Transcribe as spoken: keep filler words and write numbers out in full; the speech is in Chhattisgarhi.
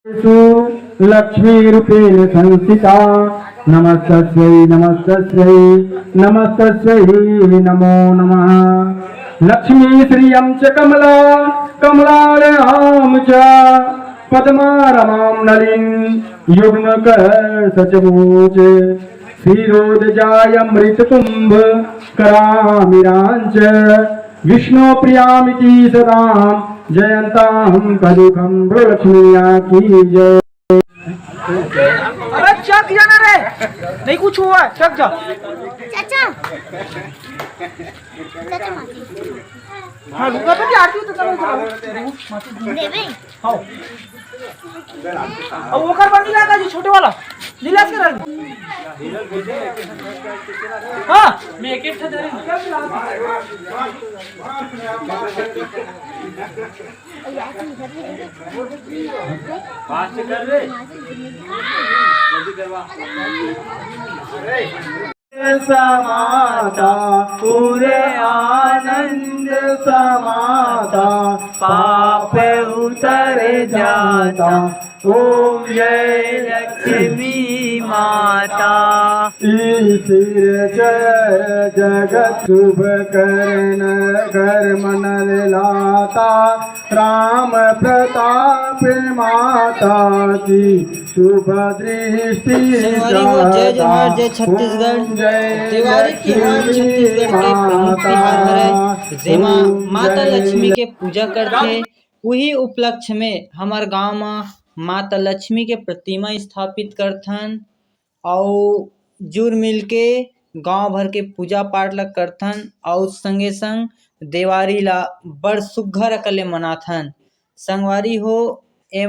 लक्ष्मी रूपेण संस्थिता। नमस्तस्यै नमस्तस्यै नमस्तस्यै नमो नमः। लक्ष्मी श्रियं च कमला कमलालयां च पद्मा रमां नलिं युग्मकः स च मोच। क्षीरोदजायमृतकुम्भ करामिरां च विष्णुप्रियामिति सदां जयन्तां पदुखं। बोलो लक्ष्मी मैया की जय। अरे चक जाना रे, नहीं कुछ हुआ है, चक जा। चाचा, चाचा माफी। हाँ, लूंगा तो क्या आरती होता था, मैं चला। देवे। हाँ। अब वो कर बन नहीं रहा था जी, छोटे वाला। लीलाज के रहा। हाँ। मैं एक एक ठा दे रही हूँ। फास्ट कर रे। जल्दी करवा। समाता पूरे आनंद समाता, पाप उतर जाता। ओम जय लक्ष्मी माता। ईश्वर जगत शुभ करण कर्म नर लाता, राम प्रताप माता की शुभ दृष्टि संगवारी हो, जय जोहार, जय छत्तीसगढ़। तिवारी तिहार छत्तीसगढ़ के प्रमुख तिहार हरय, जेमा माता लक्ष्मी के पूजा करथे। उही उपलक्ष्य में हमर गांव म माता लक्ष्मी के प्रतिमा स्थापित करथन। अउ जुर मिलके गांव भर के पूजा पाठ ला करथन अउ संगे संग देवारी ला बड़ सुग्घर अकन ले मनाथन। संगवारी हो, ए